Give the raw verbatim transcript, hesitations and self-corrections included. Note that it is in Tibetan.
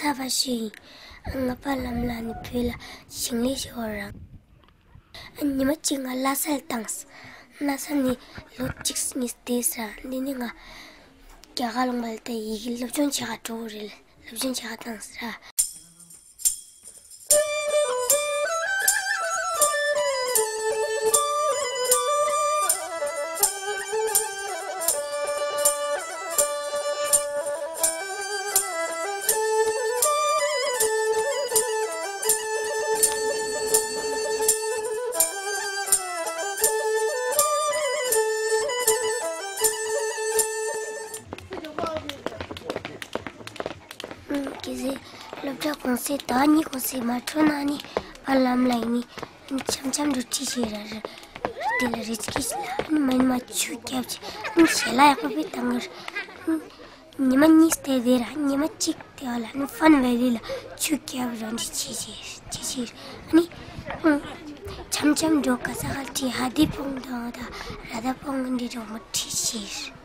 ད་བ་ཞུ་ཡིན། ང་པ་ལམ་ལ་ནི་བོད་ལ་ཞིང་ལས་ཞུ་བ་རང་། ཉི་མ་གཅིག་ང་ལྷ་སར་བཏང་། ལྷ་ས་ནས་ལོ་གཅིག་གཉིས་བསྡད་ས་འདི་ནས་ང་རྒྱ་གར་ལུང་པ་ལ་ད་ཡི་གེ་སློབ་སྦྱོང་བྱེད་ག་འགྲོ་གི་རེད། སློབ་སྦྱོང་བྱེད་ག་བཏང་ས། གལ་སྲིད་སློབ་གྲྭ་གུང་སེང་ཟླ་གཉིས་གུང་སེང་མ་འཕྲོད་ན་ནི་པ་ལམ་ལ་ཡིན་ནི་འཆམ་འཆམ་འགྲོ་ཁྲིད་བྱེད་ར་ར། དེ་ལ་རེ་ཅིག་ལ་ཨ་ནི་མ་ཉི་མ་ཆུ་རྒྱབ་ཅིག་ཨ་ནི་ཞལ་ལག་ཡག་པོ་བེ་བཏང་གི་ར། ཉི་མ་གཉིས་དེ་དེ་ར་ཉི་མ་གཅིག་དེ་བ་ལ་ནི་ཧྥན་ཝེ་ལི་ལ་ཆུ་རྒྱབ་ར་འདི་བྱེད་བྱེད་བྱེད་བྱེད་ཨ་ནི་འཆམ་འཆམ་འགྲོ་ག་ས་ག་ཁྲིད་ཧ་དི་ཕོང་དང་ད་ར་ད་ཕོང་འདི་འགྲོ་མ་ཁྲིད་བྱེད།